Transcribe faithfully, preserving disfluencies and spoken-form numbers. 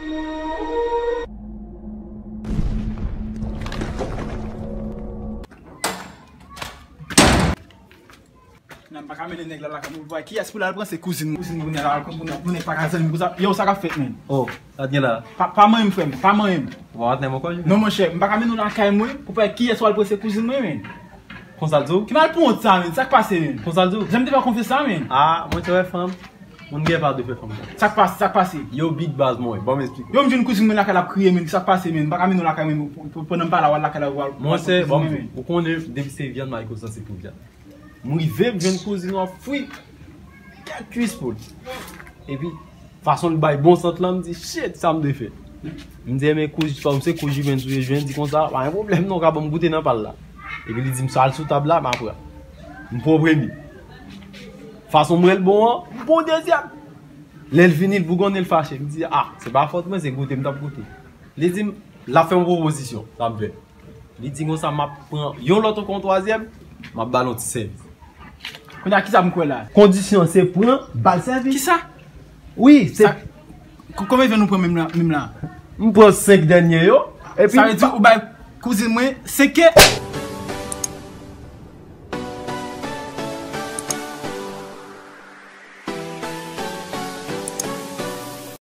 Nan, m pa ka mennen nèg la lakay mwen. Pou kiyès pou l al pran se kouzin mwen? Kouzin mwen la, pou nèg pa ka zanmi konsa. Yo, sa k ap fèt, men? Oh, sa t gen la? Pa, pa manyen m, frè m, pa manyen m. Ou pa patnè m ankò, Jimmy? Non, monchè, m pa ka mennen w lakay mwen pou kiyès w al pran se kouzin mwen, men. Konsa l di w? Ki mal pou wont sa, men? Sa k pase, men? Konsa l di w? Jan m te fè w konfyans sa, men. Ah, mwen te wè fanm. Moun gen pa dwe fè fanm sa. Sa k pase, sa k pase? Yo, big baz mwen, ban m esplike w. Yo, m jwenn kouzin mwen lakay l ap kriye, men. Sa k pase, men? M pa ka mennen w lakay mwen pou, pou, pandan m pa la, w al lakay la, w al, w al pran kouzin mwen, men. Pandan m pa la, w al lakay la, w al, w al pran kouzin mwen, men. Mwen se, ban m di w, ou konnen, depi se vyann, Michael, sa se pou vyann. Mwen rive, m jwenn kouzin w ap fri kèk kuis pou l. Epi, fason l bay bon sant lan, m di, shit, sa m dwe fè? M di, men kouz, fò m se kouz Jimens ou ye, Jimens di konsa, pa gen pwoblèm non, ka ban m goute nan pa l la. Epi li di m, sa al sou tab la, m ap pran. M pran premye. Fason m wè l bon an, m pran dezyèm. Lè l vini, l bougonnen, l fache. M di, ah, se pa fòt mwen, se goute m t ap goute. Li di m, l ap fè m pwopozisyon, sa m fè. Li di konsa, m ap pran yon lòt ankò, yon twazyèm, m ap ba l yon ti sèvis. Kounye a, kisa m kwè la? Kondisyon se pran, ba l sèvis. Kisa? Wi, se. Sa, ko-, konbyen vyann ou pran menm la, menm la? M pran senk dènye yo, epi. Sa vle di ou bay kouzin mwen senk kè?